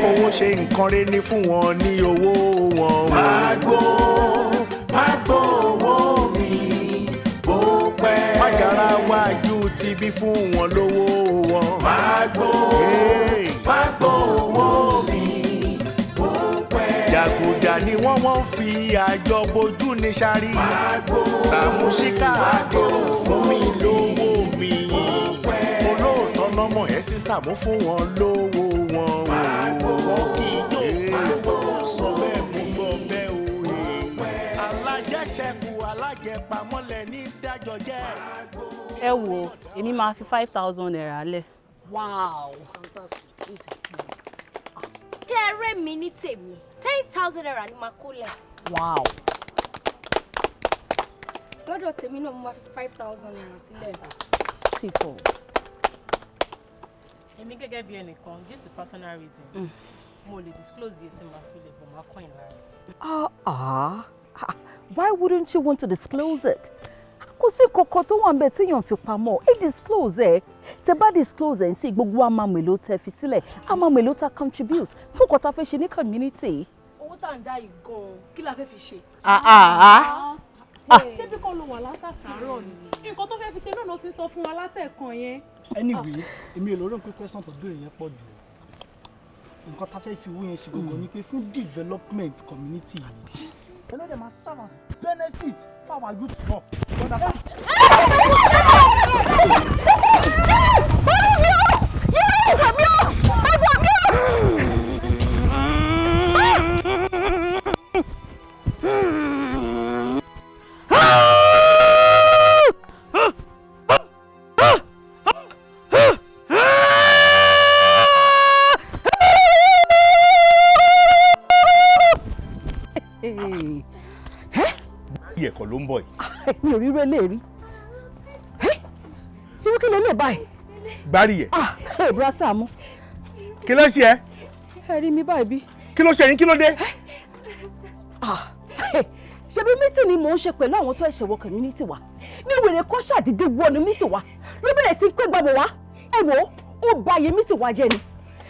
Fowó ṣe nǹkan rẹ̀ ní fún wọn ní owó wọn. Máa gbó, máa gbó owó mi bó pẹ́. Májàra wájú ti bí fún wọn lówó wọn. Máa gbó, máa gbó owó mi bó pẹ́. Jàgùjà ni wọ́n fi àjọ bojú ní sáré. Sàmúsíkà àdéhùn fún mi lówó mi. Olóòótọ́ lọ́mọ ẹ̀ sí Sàmú fún wọn lówó wọn. Wọ́n kì í jó olówó sọ bẹ́ẹ̀ mú gbọ́ bẹ́ẹ̀ o. Alájẹṣẹ́kù alájẹpamọ́lẹ̀ ní dájọ́ jẹ́. Ẹ wo, èmi máa fi ₦5,000 lẹ̀. Wow. Ṣé eré mi ní tèmi, ₦10,000 ni màá kó lẹ̀. Wow. Lọ́dọ̀ tèmi náà, mo máa fi ₦5,000 sílẹ̀. Three, four. Èmi gẹ́gẹ́ bí ẹnìkan, due to personal reason, mo lè disclose iye tí màá fi lè bọ̀ máa coin lára. Ah ah. Ah, why wouldn't you want to disclose it? Kò sí kankan tó wà níbẹ̀ téèyàn fi pamọ́. Ẹ disclose ẹ. Tẹ bá disclose ẹ sí, gbogbo wa máa mọ èlò tẹ fi sílẹ̀, a máa mọ èlò tá contribute fún nǹkan tá a fẹ́ ṣe ní community. Owó tá à ń dá yìí gan-an, kí la fẹ́ fi ṣe? Ah ah ah. Ṣé bí kò ló wà látàtàárọ̀ ni? Nǹkan tó fẹ́ fi ṣe náà ló ti sọ fún wa látẹ̀kan yẹn. Anyway, èmi ò lérò pé question tó béèrè yẹn pọ̀ jù. Nǹkan tá a fẹ́ fi owó yẹn ṣe gbogbo ni pé fún development community yìí ẹ ló dẹ̀ máa serve as benefit fún our youth náà, you understand? Ẹ gbà mí o! Ẹ gbà mí o! Hey. Ẹ̀kọ́ ló ń bọ̀ yìí. Mi ò ríro eléèrí. Irú kí lè lè báyìí? Gbáríyẹ̀. Ah, ẹ bùrọ̀ Sàámú. Kí ló ṣe ẹ́? Ẹ rí mi báyìí bí. Kí ló ṣe yín? Kí ló dé? Ah, ṣebí meeting ni mò ń ṣe pẹ̀lú àwọn tó ẹ̀ṣẹ̀ wọ community wa ní wèrè kan ṣàdédé wọnú meeting wa, ló bẹ̀rẹ̀ sí pé gbàgbọ́ wa. Ẹ wò ó, ba ayé meeting wa jẹ́ ni.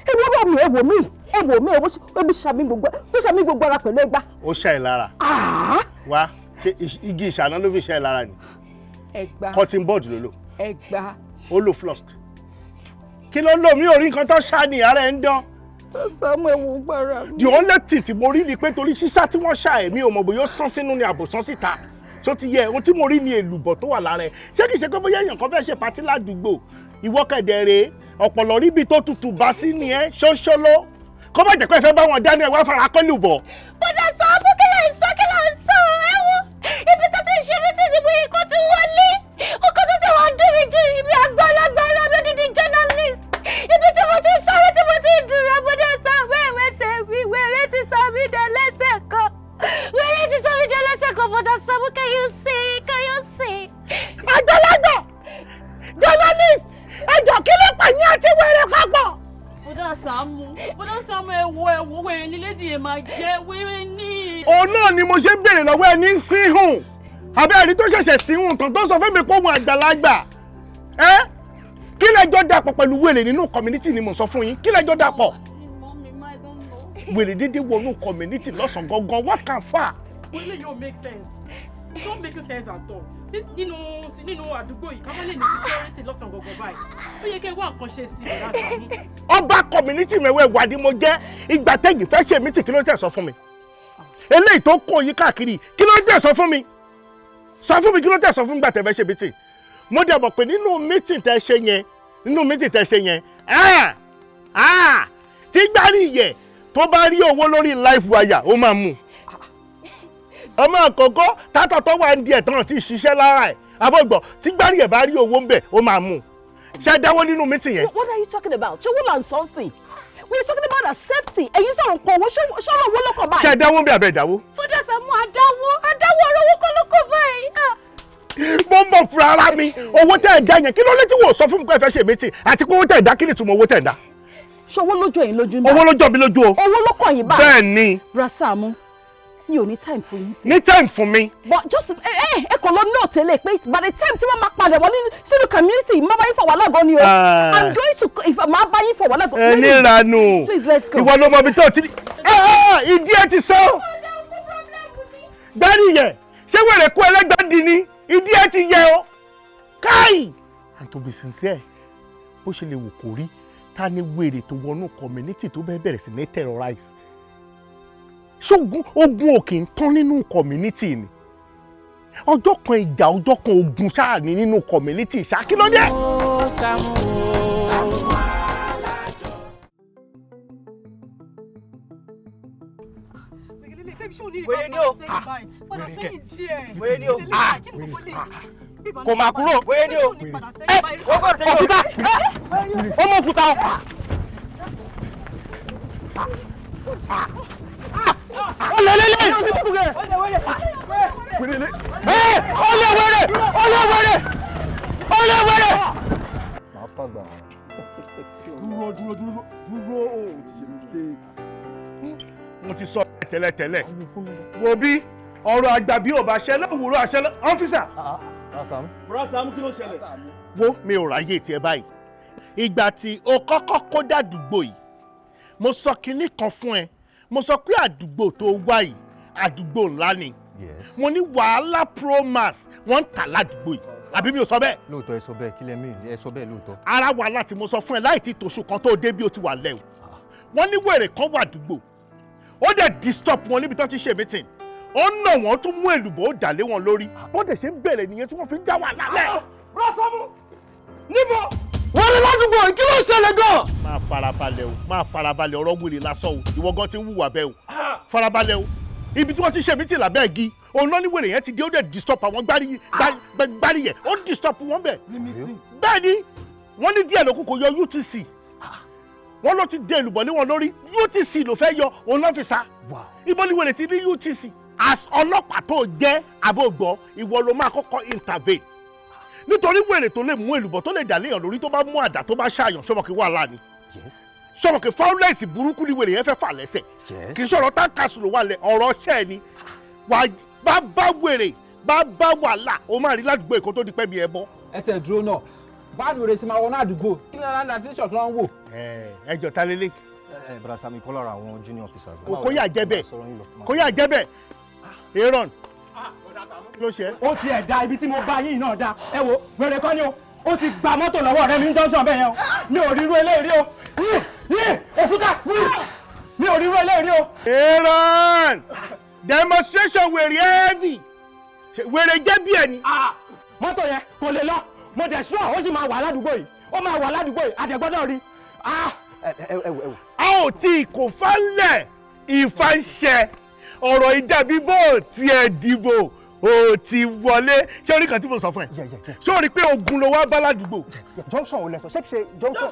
Ẹ wò bá mi, ẹ wò mí, ẹ wò mí, ẹ wò ó bí ṣàmì gbogbo tó ṣàmì gbogbo ara pẹ̀lú ẹgbà. Ó ṣe ẹ lára. Wá, ṣé igi ìṣáná ló fi ṣe ẹ lára ni? Ẹgbà. Cotton board ló lò? Ẹgbà. Ó lò flask. Kí ló lò? Mí ò rí nǹkan tó ṣá ni, ara ẹ̀ ń dán. Sàámú, ẹ wò gbára mi. The only thing tí mo rí ni pé torí ṣíṣá tí wọ́n ṣá ẹ̀, mi ò mọ̀ bóyá ó sán sínú ni àbò sán síta tó ti yẹ. Ohun tí mo rí ni èlùbọ̀ tó wà lára ẹ̀. Ṣé kìí ṣe pé bóyá èèyàn kan fẹ́ ṣe party ládùúgbò, ìwọ kẹ̀dẹ̀ rèé, ọ̀pọ̀lọ́ ríbi tó tutù bá sí ni ẹ́ ṣóṣóló, kó má jẹ́ pé ẹ fẹ́ bá wọn dání, ẹ wá fara kọ́ lùbọ̀? Bọ́dà Sàámú, kí ló ń sọ? Kí ló ń sọ? Ẹ wo ibi tó ti ń ṣe meeting ni bóyá ikọ́ ti wọlé. Ọkọ tó ti wọ́n dùn mí jù, ibi àgbàlagbà lódìdí journalist. Ibi tí mo ti sáré tí mo ti dùn rẹ̀, bọ́dà Sàámú, ẹ̀wẹ̀sẹ̀ mi, wèrè ti sọ mí dẹ lẹ́sẹ̀ kan. Wèrè ti sọ mí dẹ lẹ́sẹ̀ kan, bọ́dà Sàámú, can you see? Can you see? Àgbàlagbà journalist, ẹjọ, kí ló pa yín àti wèrè papọ̀? Bọ́dà Sàámú, bọ́dà Sàámú, ẹ wo, ẹ wo, wèrè ní lédi yẹn máa jẹ́, wèrè ní. Òun náà ni mo ṣe ń béèrè lọ́wọ́ ẹni ń síhùn àbẹ́ ẹ̀rí tó ṣẹ̀ṣẹ̀ síhùn tán tó sọ fún mi pé òun àgbàlagbà ẹ́. Kí lẹ́jọ́ dàpọ̀ pẹ̀lú wèrè nínú community ni mo sọ fún yín. Kí lẹ́jọ́ dàpọ̀? Wèrè dídí wọnú community lọ́sàn-án gangan, what can far? Wọ́n yóò make sense. It don't make sense at all. Nínú àdúgbò yìí, ká má lè ní security lọ́sàn-án gangan báyìí. Ó yẹ kí ẹ wá nǹkan ṣe sí ìrora Sàámú. Ọba community mẹ́wẹ́ ìwádìí mo jẹ́. Ìgbà tẹ́yìn fẹ́ ṣe meeting, kí ló tẹ̀ sọ fún mi? Eléyìí tó kó yín káàkiri, kí ló tẹ̀ sọ fún mi? Sọ fún mi, kí ló tẹ̀ sọ fún mi gbà tẹ́ fẹ́ ṣe meeting? Mo dẹ̀ mọ̀ pé nínú meeting tẹ́ ṣe yẹn, nínú meeting tẹ́ ṣe yẹn, ah ah, tí gbárí yẹ tó bá rí owó lórí live wire, ó máa mú ọmọ àkọ́kọ́ tátọ̀ tó wà ń di ẹ̀tàn tí ì ṣiṣẹ́ lára ẹ̀ abọ́gbọ̀. Tí gbárí ẹ̀ bá rí owó ń bẹ̀, ó máa mú. Ṣé dáwọ́ nínú meeting yẹn? What are you talking about? Ṣé wọ́n là ń sọ sí? We are talking about our safety. Ẹ̀yin sọ̀rọ̀ pọ̀ owó, ṣọ́rọ̀ owó lọ́kàn báyìí? Ṣé dáwọ́ ń bẹ̀ abẹ́ ìdáwó? Bọ́dà Sàámú, àdáwó àdáwó, ọ̀rọ̀ owó kọ́ ló kọ́ báyìí. Ah. Mo mọ̀ fúnra ara mi. Owó tẹ́ ẹ̀ dá yẹn, kí ló lé tí wò sọ fún mi pé ẹ fẹ́ ṣe meeting? Àti pé owó tẹ́ ẹ̀ dá, kí ni ìtumọ̀ owó tẹ́ ẹ̀ dá? Ṣé owó lójú ẹ̀yin lójú Owó ló jọ mi lójú o. Owó ló kàn yín báyìí? Bẹ́ẹ̀ ni. Bra Sàámú. Mi ò ní time fún yín sí. Ní time fún mi. But just ẹ kò lọ note lè pé by the time tí wọ́n máa padà wọlé sínú community, má bá yín fọ̀ wàhálà gan ni o. I'm going to if má bá yín fọ̀ wàhálà gan. Ẹ níranù. Please, let's go. Ìwọ ló mọ ibi tó ti ìdí ẹ ti sọ. Gbẹ́rì yẹ, ṣé wèrè kú ẹlẹ́gbẹ́ di ni? Ìdí ẹ ti yẹ o. Káì! And to be sincere, bó ṣe lè wò kó rí, ta ni wèrè tó wọnú community tó bẹ́ẹ̀ bẹ̀rẹ̀ sí ní terrorize? Ṣógun ogun òkè ń tán nínú community ni. Ọjọ́ kan ìjà, ọjọ́ kan ogun ṣáà ní nínú community ṣá, kí ló dé? Wèrè ni o, wèrè ni o, kò máa kúrò, wèrè ni o, ẹ òkúta, ó mọ òkúta o. Ó lè lélẹ̀. Ẹ ó lè wèrè, ó lè wèrè, ó lè wèrè. Màá fàgbà. Dúró, dúró, dúró, dúró, o ti ṣe mistake. Mo ti sọ tẹ́lẹ̀tẹ́lẹ̀. Wo bí ọ̀rọ̀ àgbà bí ò bá ṣẹ lówùúrọ̀ àṣẹ lọ. Ọ́físà. Bùrọ̀ Sàámú, kí ló ṣẹlẹ̀? Wo, mi ò ráyè tiẹ̀ báyìí. Ìgbà tí o kọ́kọ́ kó dàdúgbò yìí, mo sọ kinní kan fún ẹ. Mo sọ pé àdúgbò tó wá yìí, àdúgbò ńlá ni. Mo ní wàhálà promax wọ́n ń tà ládùúgbò yìí. Àbí mi ò sọ bẹ́ẹ̀? Lóòótọ́ ẹ sọ bẹ́ẹ̀, kí lẹ mí ẹ sọ bẹ́ẹ̀ lóòótọ́. Ara wàhálà tí mo sọ fún ẹ láì tí tòṣù kan tó dé bí o ti wà lẹ́wọ̀. Wọ́n ní wèrè kan wà àdúgbò. Ó dẹ̀ disturb wọn níbi tó ti ṣe meeting. Ó nà wọ́n, tún mú èlùbọ́, ó dà lé wọn lórí. Wọ́n dẹ̀ ṣe ń bẹ̀rẹ̀ nìyẹn tí wọ́n fi ń dá wàhálà lẹ̀. Bùrọ̀ Sàámú, níbo? Wọ́n ní ládùúgbò, kí ló ṣẹlẹ̀ gan? Máa farabalẹ̀ o, máa farabalẹ̀, ọ̀rọ̀ wèrè lásán o, ìwọ gan ti ń hùwà bẹ́ẹ̀ o. Farabalẹ̀ o. Ibi tí wọ́n ti ṣe meeting lábẹ́ igi, òun náà ní wèrè yẹn ti dé, ó dẹ̀ disturb àwọn gbárí yẹn, ó disturb wọn bẹ́ẹ̀. Bẹ́ẹ̀ ni, wọ́n ní díẹ̀ lókun kò yọ UTC. Wọ́n ló ti dé èlùbọ́ lé wọn lórí, UTC ló fẹ́ yọ, òun náà fi sá. Ibo ni wèrè ti ní UTC? As ọlọ́pàá tó jẹ́ àbògbọ́, ìwọ ló máa kọ́kọ́ intervene. Nítorí wèrè tó lè mú èlùbọ́ tó lè dà léèyàn lórí, tó bá mú àdá tó bá ṣàyàn, ṣọmọkì wàhálà ni. Ṣọmọkì fáwọlẹ́sì burúkú ni wèrè yẹn fẹ́ fà lẹ́sẹ̀. Kì í ṣọ̀rọ̀ táǹkàṣù ló wà lẹ̀, ọ̀rọ̀ ṣẹ́ ni. Wà bá bá wèrè bá bá wàhálà, ó máa rí ládùúgbò Èkó tó di pẹ́ bí ẹ bọ́. Ẹ tẹ̀ dúró náà, báwo rẹ̀ ṣe máa wọnú àdúgbò, kí ni aláǹdà tí ṣọ̀tún ń wò? Ẹ jọ ta lélẹ̀. Ẹ Bùrọ̀ Sàámú, kọ́ lára àwọn junior officers. Kó yà jẹ́ bẹ́ẹ̀, kó yà jẹ́ bẹ́ẹ̀. Aaron, kí ló ṣe? Ó ti ẹ̀ da ibi tí mo bá yín náà da. Ẹ wo, wèrè kọ́ ni o, ó ti gba mọ́tò lọ́wọ́ rẹ mi ní junction bẹ́ẹ̀ yẹn o. Mi ò ríru eléyìí rí o. Yí òkúta, mi ò ríru eléyìí rí o. Aaron, demonstration wèrè heavy, wèrè jẹ́ bí ẹni. Mọ́tò yẹn kò lè lọ, mo dẹ̀ sure ó sì máa wà ládùúgbò yìí, ó máa wà ládùúgbò yìí, àdẹ̀gbọ́dọ̀ rí. Ẹ wò. A ò tí kò falẹ̀ ìfànṣẹ ọ̀rọ̀ ìdàbí bó tiẹ̀ dìbò o ti wọlé. Ṣé orí kan tí mo sọ fún ẹ? Ṣé o rí pé ogun ló wá bá ládùúgbò? Junction ò lẹ sọ, ṣé kìí ṣe junction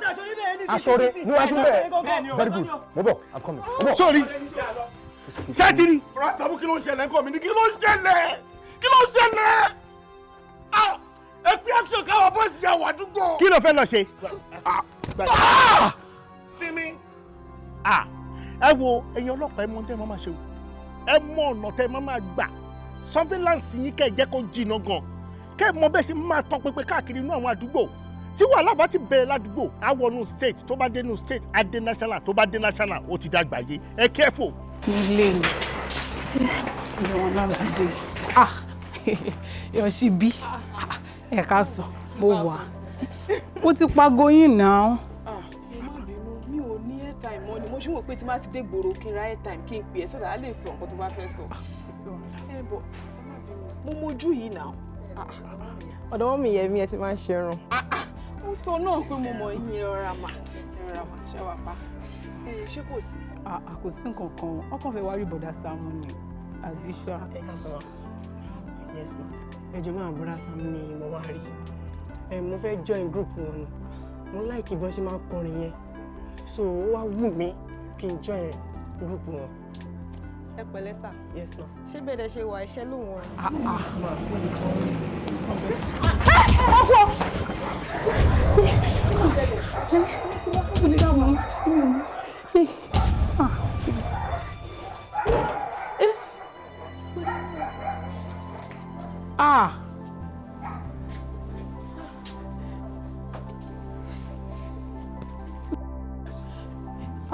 Aṣọre níwájú bẹ́ẹ̀? Very good, mo bọ̀, I'm coming. Ṣé o rí? Ṣé ti rí? Bùrọ̀ Sàámú, kí ló ń ṣẹlẹ̀ ńkọ́ mi ní? Kí ló ń ṣẹlẹ̀? Kí ló ń ṣẹlẹ̀? Ẹ pé action káwọn bọ́ọ̀sì yà wà dúgbò. Kí ló fẹ́ lọ ṣe? Sinmi. Ẹ wo ẹ̀yin ọlọ́pàá, ẹ mọ tẹ́ ẹ máa ṣe o, ẹ mọ ọ̀nà tẹ́ ẹ máa gbà surveillance yín, kẹ́ ẹ jẹ́ kó jìnnà gan, kẹ́ ẹ mọ bẹ́ẹ̀ ṣe máa tán pépé káàkiri inú àwọn àdúgbò. Tí wàhálà bá ti bẹ̀rẹ̀ ládùúgbò, á wọnú state, tó bá dé nú state á dé national, tó bá dé national ó ti dàgbà yé. Ẹ careful. Ilé mi ilé wọn náà ládé. Ah, yọ̀ọ́sí bí ẹ̀ka sọ, mo wà, ó ti pago yín náà. Mi ò ní airtime mọ́ ni mo ṣe wò pé tí má ti dé gbòòrò kí n ra airtime kí n pè é sọ́dà á lè sọ nǹkan tó bá fẹ́ sọ. Ẹ bọ̀, ẹ má bínú, mo mojú yìí náà. Ọ̀dọ̀ wọn mi yẹ mi ẹ ti máa ń ṣerun. Mo sọ náà pé mo mọ̀ yín. Ẹ rọra mà, ẹ rọra mà, ṣé wàá pa? Ṣé kò sí? Kò sí nǹkan kan, ọkàn fẹ́ wá rí bọ̀dà Sàámú ni as usual. Ẹ ká sọ wa. Yes ma. Ẹ jọ̀ọ́ máa, bọ̀dà Sàámú ni mo wá rí. Ẹ mo fẹ́ join group wọn ni. Mo like bí wọ́n ṣe máa ń kọrin yẹn. So ó wá wù mí kí n join group wọn. Ẹ pẹ̀lẹ́ sà. Yes ma. Ṣé bẹ́ẹ̀ ṣe wà iṣẹ́ lòun wọn? Ma, mo lè kọrin. Ọkọ!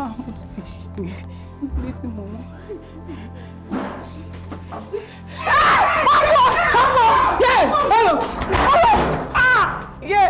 Ah, mo tún ti ṣe níbi tí mo mú. Ọkọ! Ọkọ! Yẹ! Hello! Hello! Ah! Yẹ!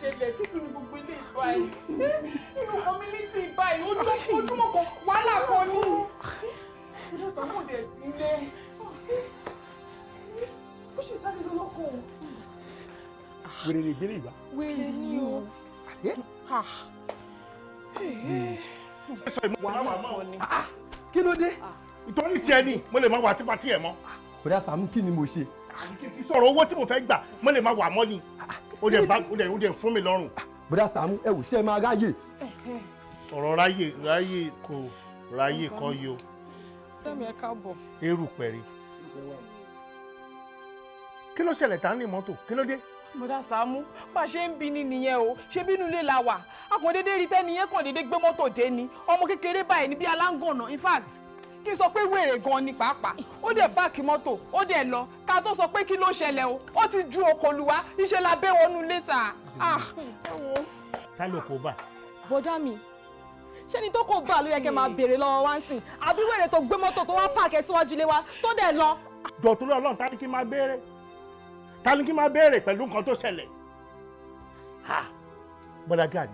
Ṣẹlẹ̀ kí tún ní gbogbo ilé ìbáyìí nínú community báyìí ojúmọ́ kan wàhálà kan ní. Bọ́dá Sàámú dẹ̀ sílé ó ṣe sáré lọ́lọ́kọ̀ o. Wèrè lè gbélé ìwà. Wèrè ni o. Kí ló dé? Ìtorí tiẹ̀ ni mo lè máa wà sí patí ẹ̀ mọ́. Bọ́dá Sàámú, kí ni mo ṣe? Sọ̀rọ̀ owó tí mo fẹ́ gbà mo lè máa wà mọ́ ni. Ó dẹ̀ bá ó dẹ̀ fún mi lọ́rùn. Bọ́dá Sàámú, ẹ wò ṣe máa ráyè. Ọ̀rọ̀ ráyè ráyè kò ráyè kọ́ yo. Tẹ́mi ẹ káàbọ̀. Eru pẹ̀rẹ̀. Kí ló ṣẹlẹ̀ tá ní mọ́tò? Kí ló dé? Bọ́dá Sàámú, bá a ṣe ń bi ni nìyẹn o, ṣé bínú ilé la wà? A kàn déédéé rí tẹ́niyẹn kàn déédéé gbé mọ́tò dé ni. Ọmọ kékeré báyìí ni bí aláǹgànà, in fact kí n sọ pé wèrè gan ni pàápàá. Ó dẹ̀ páàkì mọ́tò, ó dẹ̀ lọ. Ká tó sọ pé kí ló ṣẹlẹ̀ o, ó ti ju okòlùwá, iṣẹ́ la bẹ́ wọnú ilé sà. Ẹ wo. Ta ló kó bá? Bọ́dá mi, ṣé ni tó kò bá ló yẹ kẹ́ máa béèrè lọ́wọ́ wá ń sìn? Àbí wèrè tó gbé mọ́tò tó wá páàkì síwájú ilé wa tó dẹ̀ lọ? Dọ̀tún Ọlọ́run, ta ni kí n máa béèrè? Ta ni kí n máa béèrè pẹ̀lú nǹkan tó ṣẹlẹ̀? Ha! Bọ́dá Gani,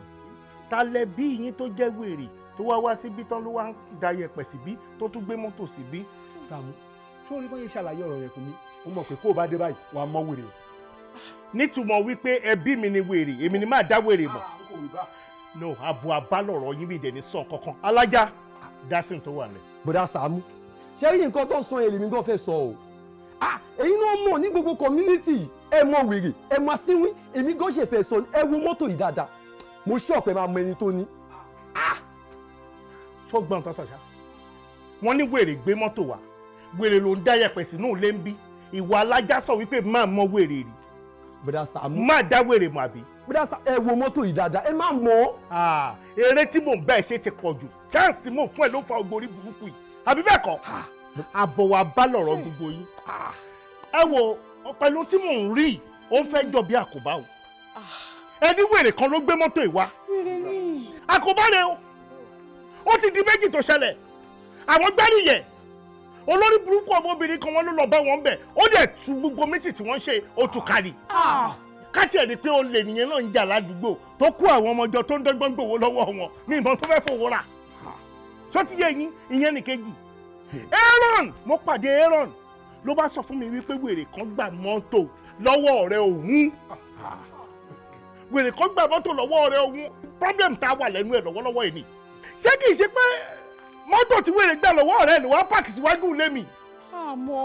ta lẹ bí yín tó jẹ́ wèrè tó wá wá síbí tán ló wá ń da yẹ̀pẹ̀ síbí tó tún gbé mọ́tò síbí? Sàámú, ṣé o rí báyìí ṣàlàyé ọ̀rọ̀ rẹ̀ fún mi? Ó mọ̀ pé kó o bá dé báyìí, wàá mọ wèrè. Nítumọ̀ wípé ẹbí mi ni wèrè, èmi ni máa dá wèrè mọ̀. No, abo abálọ̀rọ̀ yín mi dẹ̀ ní sọ kankan. Alájà, dásìn tó wà lẹ̀. Bọ́dá Sàámú, ṣé rí nǹkan tó ń sọ èlé mi gan fẹ́ sọ o? Èyí náà mọ̀ ní gbogbo community, ẹ mọ wèrè, ẹ mọ síwín, èmi gan ṣe fẹ́ sọ, ẹ wo mọ́tò yìí dáadáa. Mo ṣọ́ọ̀pù ẹ máa mọ ẹni tó ní. Sọgbọ́n tó sọ̀ṣà wọ́n ní wèrè gbé mọ́tò wá, wèrè ló ń dá yẹ̀pẹ̀ sínú ilé ń bí. Ìwà alájà sọ wípé máa mọ wèrè rí. Bọ́dá Sàámú, máa dá wèrè mọ̀ àbí. Bọ́dá Sàámú, ẹ wo mọ́tò yìí dáadáa, ẹ má mọ̀ ọ́. Eré tí mò ń bá ẹ ṣe ti pọ̀ jù, chance tí mò ń fún ẹ ló fa ogbórí burúkú yìí, àbí bẹ́ẹ̀ kọ́? Àbọ̀ wa bá lọ̀rọ̀ gbogbo yín. Ẹ wo pẹ̀lú tí mò ń rí, ó ń fẹ́ jọ bí àkóbá o. Ẹni wèrè kan ló gbé mọ́tò ìwá. Àkóbá rẹ o. Ó ti di méjì tó ṣẹlẹ̀. Àwọn gbẹ́rìyẹ̀ olórí burúkú ọmọbìnrin kan wọn ló lọ bá wọn bẹ̀, ó dẹ̀ tu gbogbo méjì tí wọ́n ṣe, ó tu kárí. Káti ẹ̀ ni pé olè nìyẹn náà ń jà ládùúgbò tó kó àwọn ọmọjọ tó ń dọ́gbọ́n gbòwó lọ́wọ́ wọn ní ìbọn tó fẹ́ fowó rà. Ṣó ti yé yín? Ìyẹn nìkejì. Aaron, mo pàdé Aaron ló bá sọ fún mi wípé wèrè kan gbà mọ́tò lọ́wọ́ ọ̀rẹ́ òun. Wèrè kan gbà mọ́tò lọ́wọ́ ọ̀rẹ́ òun. Problem tá a wà lẹ́nu ẹ̀ lọ́wọ́lọ́wọ́ yìí ni. Ṣé kìí ṣe pé mọ́tò tí wèrè gbà lọ́wọ́ ọ̀rẹ́ ló wá páàkì síwájú ilé mi? Àmọ́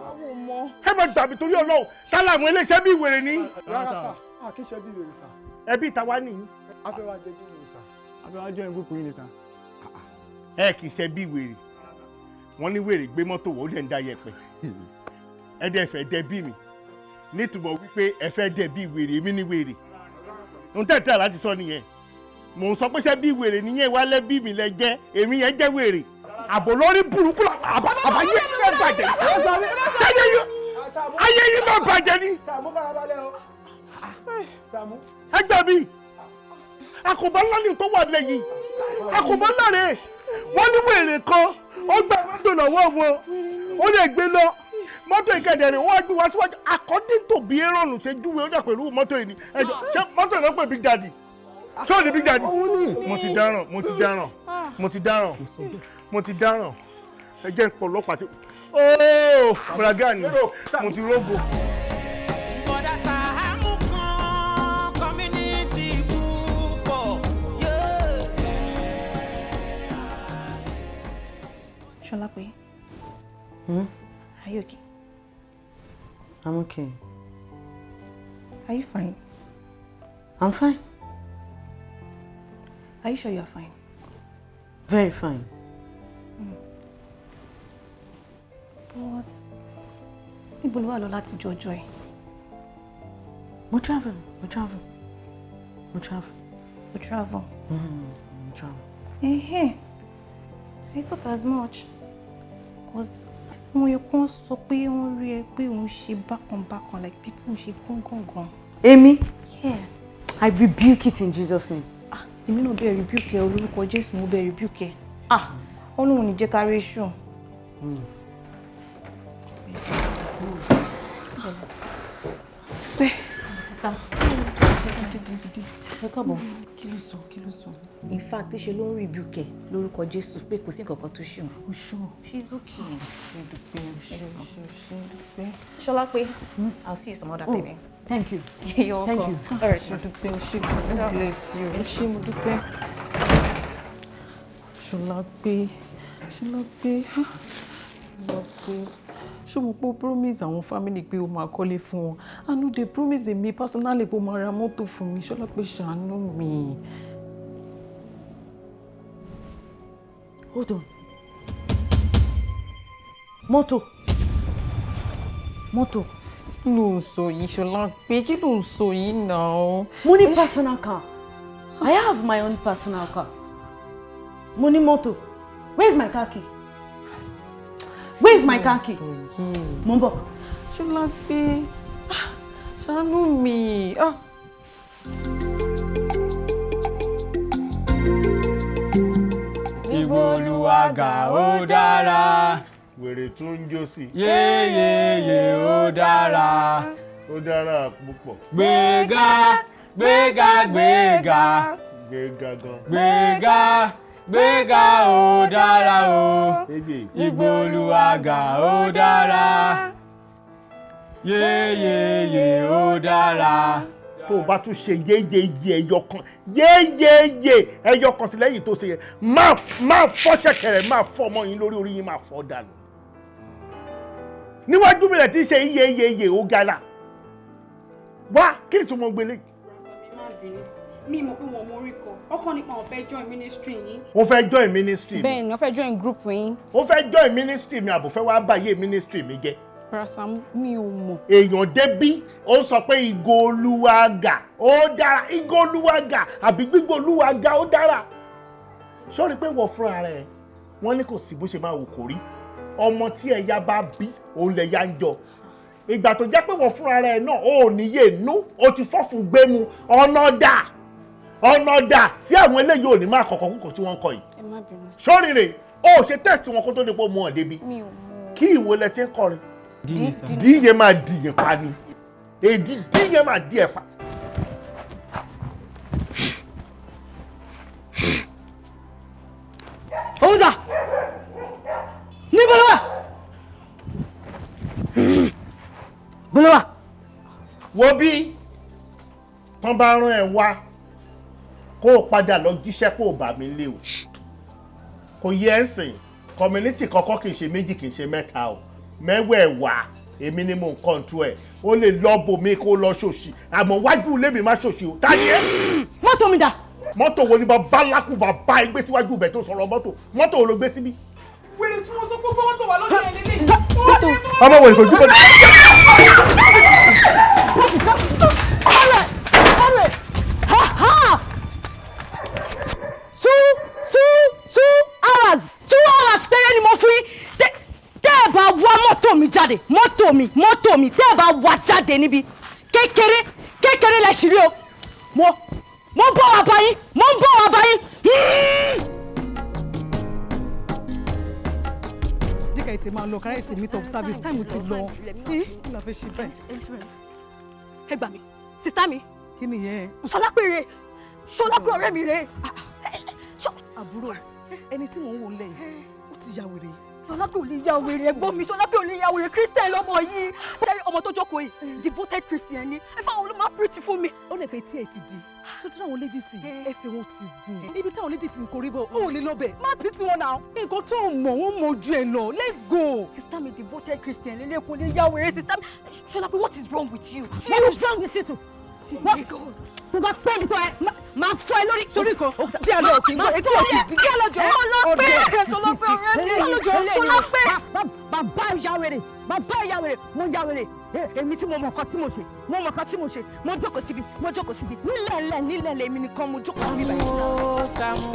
àwọn ò mọ̀. Ẹ má gbà mí torí Ọlọ́run, tá làwọn iléeṣẹ́ bí wèrè ní. Rárá sà, a kì í ṣe bí wèrè sà. Ẹbí ìta wá nìyí. A fẹ́ wá jẹ bí wèrè sà. A fẹ́ wá join group yín ni sà. Ẹ kì í ṣe bí wèrè. Wọ́n ní wèrè gbé mọ́tò wọ́n dẹ̀ ń da yẹ̀pẹ̀. Ẹ dẹ̀ fẹ́ dẹ bí mi. Nítumọ̀ wípé ẹ fẹ́ dẹ bí wèrè, èmi ní wèrè. Ohun tẹ̀tẹ̀ láti sọ nìyẹn. Mò ń sọ pé ṣé bí wèrè nìyẹn wá lẹ́bí mi lẹ jẹ́, èmi yẹn jẹ́ wèrè. Àbò lórí burúkú àbáyé yín bá bàjẹ́. Ayé yín bá bàjẹ́ ni. Ẹ gbà mí. Àkóbá ńlá ni tó wà lẹ́yìn. Àkóbá ńlá rẹ̀. Wọ́n ní wèrè kan, ó gba mọ́tò lọ́wọ́ wọn, ó lè gbé lọ. Mọ́tò ìkẹ̀dẹ̀ rẹ̀ wọ́n á gbé wá síwájú. According to bí Aaron ṣe júwe ó dà pẹ̀lú mọ́tò yìí ni. Ẹ jọ̀ọ́, ṣé mọ́tò yìí ló pè Big Daddy? Ṣé ò ní Big Daddy? Mo ti dáràn, mo ti dáràn, mo ti dáràn, mo ti dáràn. Ẹ jẹ́ ọlọ́pàá tí. Ooo, Bọ́dá Gani, mo ti rógo. Bọ́dá Sàámú kan community púpọ̀. Ṣọlápé, are you okay? I'm okay. Are you fine? I'm fine. Are you sure you're fine? Very fine. But Níbo ló wà lọ láti jọjọ ẹ? Mo travel, mo travel, mo travel. Mo travel. Mo travel. Ẹhẹ́n. I thought as much. 'Cause àwọn yòókù wọn sọ pé wọ́n rí ẹ pé òun ṣe bákan bákan, like people ń ṣe gángangan. Èmi? Yeah. I rebuke it in Jesus' name. Ah, èmi náà bẹ́ẹ̀ rebuke ẹ, olórúkọ Jésù, mo bẹ́ẹ̀ rebuke ẹ. Ah, Ọlọ́run ò ní jẹ́ ká rí èṣù. Sister, ẹ káàbọ̀. Kí ló sọ? Kí ló sọ? In fact, ṣe ló ń rebuke ẹ lórúkọ Jésù pé kò sí nǹkan kan tó ṣe òun. O ṣó. She's okay. Ṣe dúpẹ́, o ṣe, o ṣe, o ṣe dúpẹ́. Ṣọlápé, I'll see you some other Oh, time. thank you. You're Thank welcome. you. All right. Ṣe dúpẹ́, o ṣe, God bless you. O ṣe, mo dúpẹ́. Ṣọlápé, Ṣọlápé, Ṣọlápé. Ṣé mo pé o promise àwọn family pé o máa kọ́lé fún wọn? And they promise me personally pé o máa ra mọ́tò fún mi. Ṣọlápé, ṣàánú mi. Hold on. Mọ́tò. Mọ́tò. Kí ló ń sọ yìí, Ṣọlápé? Kí ló ń sọ yìí náà? Mo ní personal car. I have my own personal car. Mo ní mọ́tò. Where is my car key? Where is my car key? Mo ń bọ̀. Ṣọlápé, ah, ṣàánú mi. Ah. Ìgbòluwàgà ó dára. Wèrè tún ń jó sí. Yéyéyé ó dára. Ó dára púpọ̀. Gbéga gbéga gbéga. Gbéga gan. Gbéga gbéga ó dára o. Ìgbòluwàgà ó dára. Yéyéyé ó dára. Tó o bá tún ṣe yéyéyé ẹyọ kan, yéyéyé ẹyọ kan sí lẹ́yìn tó ṣe yẹn, máa fọ́ ṣẹ̀kẹ̀rẹ̀, máa fọ́ ọmọ yín lórí, orí yín máa fọ́ dànù. Níwájú mi rẹ̀ tí ń ṣe yéyéyé ó gara. Wá, kí ni tí mo gbélé? Mi mọ̀ pé wọn mọ orí kọ ọkàn nípa wọn fẹ́ join ministry yín. Ó fẹ́ join ministry mi? Bẹ́ẹ̀ ni, wọ́n fẹ́ join group yín. Ó fẹ́ join ministry mi, àbò fẹ́ wá báyé ministry mi jẹ́? Brasa, mi ò mọ̀. Èèyàn débí, ó sọ pé ìgò olúwaga ó dára, ìgò olúwaga àbí gbígbó olúwaga ó dára. Sọ́ọ́rí pé wọ́n fúnra rẹ̀, wọ́n ní kò sí bó ṣe máa wò kó rí, ọmọ tí ẹ̀yà bá bí òun lẹ̀yà ń jọ. Ìgbà tó jẹ́ pé wọ́n fúnra rẹ̀ náà ó níyè nú, ó ti fọ́fun gbému, ọ̀nà dà, ọ̀nà dà sí àwọn eléyìí ò ní máa kọ̀kọ́ kúkọ̀ tí wọ́n ń kọ yìí. Ẹ má bínú. Sọ́ọ́rí rè ó ṣe test wọn kó tó di pé ó mú ọ̀ débi. Mi ò mọ̀. Kí ìwo lẹ ti ń kọrin? Díye máa dìyàn pa ni, èdè díye máa di ẹ̀ pa. Òun dà? Níbo ló wà? Bó ló wà? Wo bí tán bá rán ẹ wá, kó o padà lọ jíṣẹ́ kó o bà mí lé o. Kò yẹ ẹ́ sìn, community kọ́kọ́ kì í ṣe méjì, kì í ṣe mẹ́ta o, mẹ́wẹ̀ẹ̀wá èmi ni mo ń kọ́ńtú ẹ̀. Ó lè lọ bò mí kó lọ ṣòṣì, àmọ́ wájú ilé mi má ṣòṣì o. Ta ni ẹ́? Mọ́tò mi dà? Mọ́tò wo ni bàbá lákù bàbá ẹ gbé síwájú ibẹ̀ tó sọ̀rọ̀ mọ́tò? Mọ́tò wo ló gbé síbí? Wèrè tí wọ́n sọ pé mọ́tò wà lójú ẹ̀ lélẹ̀. Mọ́tò. Ọmọ wèrè kò dúró. Ha ha! 2 hours, 2 hours péré ni mo fún yín. Tẹ́ ẹ bá wá mọ́tò mi jáde, mọ́tò mi, mọ́tò mi, tẹ́ ẹ bá wá jáde níbi, kékeré kékeré lẹ ṣì rí o. Mo ń bọ̀ wá bá yín, mo ń bọ̀ wá bá yín. Jẹ́ ká ètè máa lọ, kára ètè meet up service, time ti lọ. Kí la fẹ́ ṣe báyìí? Ẹ gbà mí, sister mi. Kí nìyẹn? Ṣọlápé rè, Ṣọlápé ọ̀rẹ́ mi rè. Àbúrò, ẹni tí mò ń wò lẹ́yìn, ó ti ya wèrè. Ṣọlápé ò lè ya wèrè, ẹ̀gbọ́n mi. Ṣọlápé ò lè ya wèrè, Christian lọ́mọ yìí. Ṣé ọmọ tó jókòó yìí, devoted Christian ni? Ẹ fáwọn ló máa preach fún mi. Ó lè pe tí ẹ ti di tó tí àwọn ladies ẹsẹ̀ wọn ti gùn ibi táwọn ladies ń korí bọ̀, ó lè lọ bẹ̀, má bí tiwọn náà, nǹkan tó mọ̀ wọ́n mọ̀ ojú ẹ lọ. Let's go. Sister mi, devoted Christian lélẹ̀, kò lè ya wèrè. Sister mi, Ṣọlápé, what is wrong with you? What is wrong with you too? Tó bá pẹ́ mi tó ẹ máa fọ́ ẹ lórí. Torí kan jẹ́ àlọ́ òkè ń gbọ́ etí òkè díẹ̀ lọ́jọ́. Ṣọlápé, Ṣọlápé ọ̀rẹ́ mi, Ṣọlápé. Bàbá ìyá wèrè, bàbá ìyá wèrè, mo ya wèrè. Èmi tí mo mọ nǹkan tí mo ṣe, mo mọ nǹkan tí mo ṣe, mo jókòó síbi, mo jókòó síbi, nílẹ̀ẹ́lẹ̀ nílẹ̀ẹ́lẹ̀, èmi nìkan mo jókòó síbi báyìí.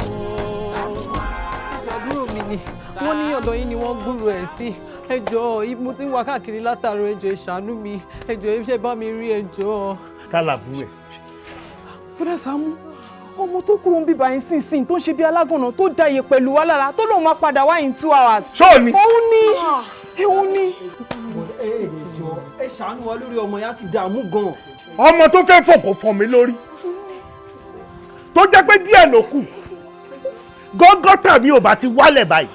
Àbúrò mi ni wọ́n ní ọ̀dọ̀ yín ni wọ́n gbúrò ẹ̀ sí. Ẹ jọ̀ọ́, mo ti ń wá káàkiri látàárọ̀. Ẹ jọ̀ọ́, ẹ ṣàánú mi. Ẹ jọ̀ọ́, ẹ bá mi rí, ẹ jọ̀ọ́. Kálàbù ẹ̀. Bọ́dà Sàámú, ọmọ tó kúrò ń bíbá yín sínsìn, tó ń ṣe bí alágànná, tó da iye pẹ̀lú wa lára, tó lóun máa padà wá in 2 hours. Ṣó ni? Òun ni, òun ni. Ẹ ẹ jọ, ẹ ṣàánú wa lórí ọmọ yẹn, á ti dààmú gan. Ọmọ tó fẹ́ fòkò fọ̀ mí lórí, tó jẹ́ pé díẹ̀ ló kù gọ́gọ́ tàbí ò bá ti wálẹ̀ báyìí,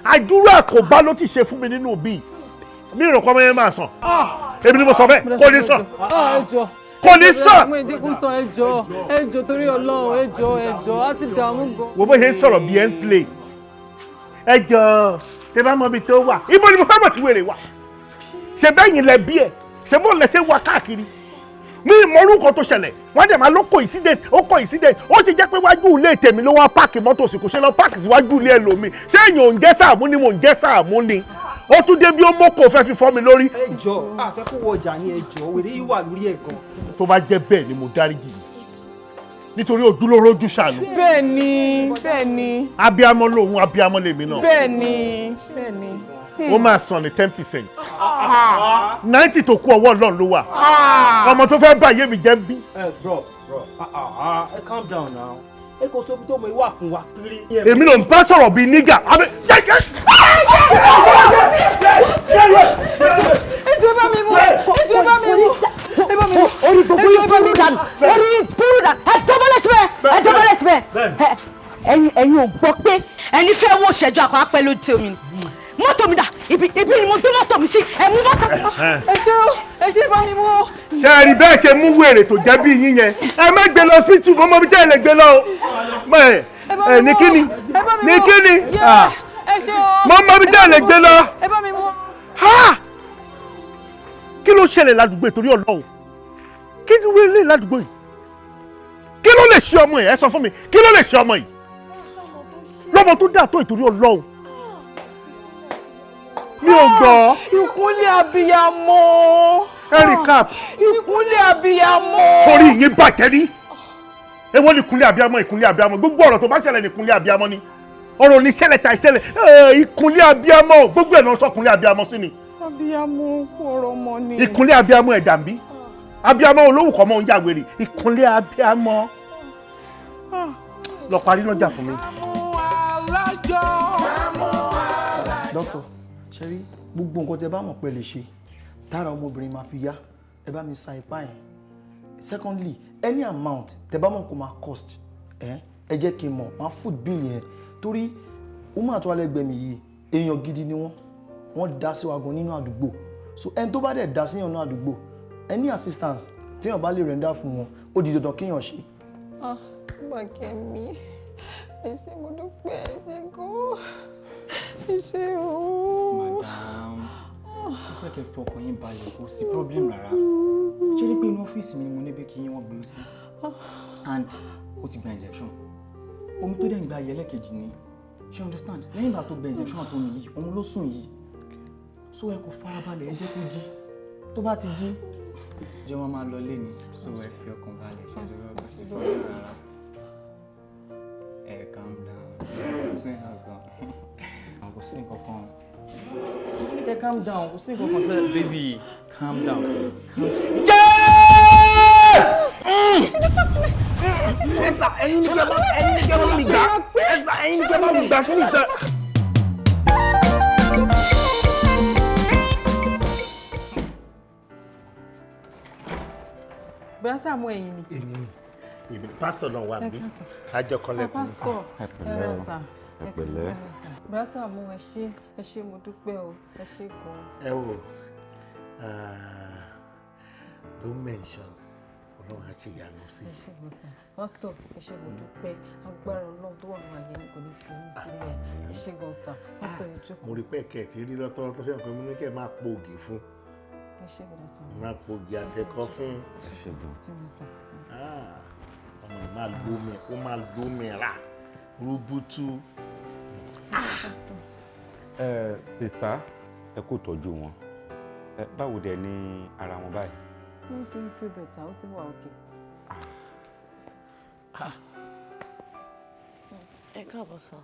àdúrà kò bá ló ti ṣe fún mi nínú bíi mi rò kọ́ ọmọ yẹn máa sàn. Èmi ni mo sọ bẹ́ẹ̀, kò ní sàn, ẹ jọ̀ọ́, kò ní sàn. Ẹ jẹ́ kó sàn, ẹ jọ̀ọ́, ẹ jọ̀ọ́, torí Ọlọ́run, ẹ jọ̀ọ́, ẹ jọ̀ọ́, á ti dààmú gan. Wo bó ṣe ń sọ̀rọ̀ bíi ẹ̀ ń play. Ẹ jọ̀ọ́, tẹ bá mọ ibi tó wà. Ibo ni mo fẹ́ mọ̀ tí wèrè wà? Ṣe bẹ́yìn lẹ bí ẹ̀ ṣe bó lẹ ṣe wà káàkiri ní ìmọ̀rúkọ tó ṣẹlẹ̀? Wọ́n dẹ̀ máa ló coincident, ó coincident. Ó ti jẹ́ pé wájú ilé tèmi ló wá park mọ́tò sí, kò ṣe lọ park síwájú ilé ẹlòmíì. Ṣé èèyàn ò ń jẹ́ Sàámú ni? Mò ń jẹ́ Sàámú ni. Ó tún dé bí ó mọ́kò fẹ́ fi fọ́ mi lórí. Ẹ jọ, àfẹ́ kó wọ ọjà ni. Ẹ jọ, wèrè yìí wà lórí ẹ̀ gan. Tó bá jẹ́ bẹ́ẹ̀ ni, mo dáríjì yìí nítorí ojúlórójú ṣàánú. Bẹ́ẹ̀ ni, bẹ́ẹ̀ ni. Abiyamọ lòun, abiyamọ lèmi náà. Bẹ́ẹ̀ ni, bẹ́ẹ̀ ni. Ó máa san ní 10%, 90 tó kú, ọwọ́ Ọlọ́run ló wà. Ọmọ tó fẹ́ báyé mi jẹ́ ń bí. Ẹ bro, bro, ah ah, ẹ calm down now. Ẹ kò tóbi tó mọ ìwà fún wa péré. Èmi ló ń bá sọ̀rọ̀ bíi nígà abẹ jẹ́jẹ́. Ẹ jọ̀ọ́, bá mi mú. Ẹ jọ̀ọ́, bá mi mú. Ẹ bá mi mú. Orí gbogbo yìí burú dànù, orí yìí burú dànù. Ẹ dọ̀bálẹ̀ síbẹ̀, ẹ dọ̀bálẹ̀ síbẹ̀. Ẹ̀yin ò gbọ́ pé ẹni fẹ́ wò ṣẹ́jú àkọ́ apẹ́ ló dé omi ni. Mọ́tò mi dà? Ibi ni mo gbé mọ́tò mi sí. Ẹ mú mọ́tò mi. Ẹ ṣé o, ẹ ṣé, bá mi mú o. Ṣé ẹ rí bẹ́ẹ̀ ṣe mú wèrè tó jẹ́ bí yín yẹn? Ẹ má gbé lọ hospital mọ́ mọ́ bí tẹ́ ẹ lè gbé lọ o. Mọ ẹ ẹ ní kíni ní kíni Ẹ ṣé o. mọ́ mọ́ bí tẹ́ ẹ lè gbé lọ. Ẹ bá mi mú o. Ha! Kí ló ṣẹlẹ̀ ládùúgbò torí Ọlọ́run? Kí ló lè ládùúgbò yìí? Kí ló lè ṣe ọmọ yìí? Ẹ sọ fún mi, kí ló lè ṣe ọmọ yìí lọ́mọ tó dà tó ìtorí Ọlọ́run? Mi ò gbọ́. Ìkúnlẹ̀ abiyamọ. Ẹ recap. Ìkúnlẹ̀ abiyamọ. Torí ìyẹn bàjẹ́ ní èwo ni ìkúnlẹ̀ abiyamọ? Ìkúnlẹ̀ abiyamọ, gbogbo ọ̀rọ̀ tó bá ṣẹlẹ̀ ní ìkúnlẹ̀ abiyamọ ni. Ọ̀rọ̀ ní ṣẹlẹ̀ ta ìṣẹ̀lẹ̀ ìkúnlẹ̀ abiyamọ, gbogbo ẹ̀ náà sọ ìkúnlẹ̀ abiyamọ sí ni. Abiyamọ kú ọ̀rọ̀ ọmọ ni. Ìkúnlẹ̀ abiyamọ ẹ̀dà ń bí abiyamọ olówó kọ́ mọ́ oúnjẹ àwèrè. Ìkúnlẹ̀ abiyamọ lọ parí lọ́jà fún mi. Dókítà, ṣe rí gbogbo nǹkan tẹ bá mọ̀ pé lè ṣe tára ọmọbìnrin máa fi yá, ẹ bá mi sa ipá yẹn. Secondly, any amount tẹ bá mọ̀ kó máa cost, ẹ ẹ jẹ́ kí n mọ̀, máa foot bill yẹn, torí woman tó wà lẹ́gbẹ̀ẹ́ mi yìí, èèyàn gidi ni wọ́n. Wọ́n dá sí wa gan nínú àdúgbò. So ẹni tó bá dẹ̀ dá síyàn nínú àdúgbò, any assistance téèyàn bá lè render fún wọn, ó di dandan kéèyàn ṣe. Ah, Bàkẹ́mi, ẹ ṣé, mo dúpẹ́, ẹ ṣé gan, ẹ ṣé o. Madam, mo fẹ́ kẹ́ fọkàn yín balẹ̀, kò sí problem rárá. Ṣé ní pé inú ọ́fíìsì mi ni mo ní pé kí wọ́n gbé ó sí, and ó ti gba injection. Omi tó dẹ̀ ń gba ayẹlẹ́kejì ni. Ṣé you understand? Lẹ́yìn ìgbà tó gba injection tó mi yìí, òun ló sùn yìí. So ẹ kò farabalẹ̀, ẹ jẹ́ kó jí. Tó bá ti jí, jẹ́ wọ́n máa lọ lé ni. So ẹ fi ọkàn balẹ̀, ṣe ti rọ́, kò sí problem rárá. Ẹ calm down, kò sí nǹkan kan, kò sí nǹkan kan. Mo ní kẹ́ calm down, kò sí nǹkan kan sẹ́, baby, calm down. Ẹ sà, ẹ̀yin ní kẹ́ bá, ẹ̀yin ní kẹ́ bá mi gbà. Ẹ sà, ẹ̀yin ní kẹ́ bá mi gbà kí ni sà. Bùrọ̀dá Sàámú, ẹ̀yin ni. Èmi ni, èmi ni. Pásítọ̀ náà wà Ẹ bí káàsán. àjọkọlẹ̀. Pásítọ̀, Ẹ ẹ pẹ̀lẹ́ rà o. sà. Ẹ pẹ̀lẹ́. Ẹ rà sà. Bùrọ̀dá Sàámú, ẹ ṣé, ẹ ṣé, mo dúpẹ́ o, ẹ ṣé gan. Ẹ wò, don't mention. Ọlọ́run á ṣe ìyanu sí Ẹ ṣé gan sà. Pásítọ̀, ẹ ṣé, mo dúpẹ́. Agbára Ọlọ́run tó wà ní ayé yín kò ní fi yín sílẹ̀. Ẹ ṣé gan sà. Pásítọ̀, ẹ jókòó. Mo rí pé ẹ̀kẹ́ tí rí lọ́tọ́lọ́tọ́ sẹ́yìn pé mo ní kẹ́ ẹ máa po ògì fún. Ẹ ṣé gan sà. Máa po ògì àtẹ̀kọ́ fún. Ẹ ṣé gan. Ẹ rà sà. Ah, ọmọ yìí máa lómi, ó máa lómi rà rúbútú. Pásítọ̀. Ẹ sister, ẹ kò tọ́jú wọn. Ẹ báwo dẹ̀ ni ara wọn báyìí? Ó ti ń feel better, ó ti wà okay. Ẹ káàbọ̀ sir.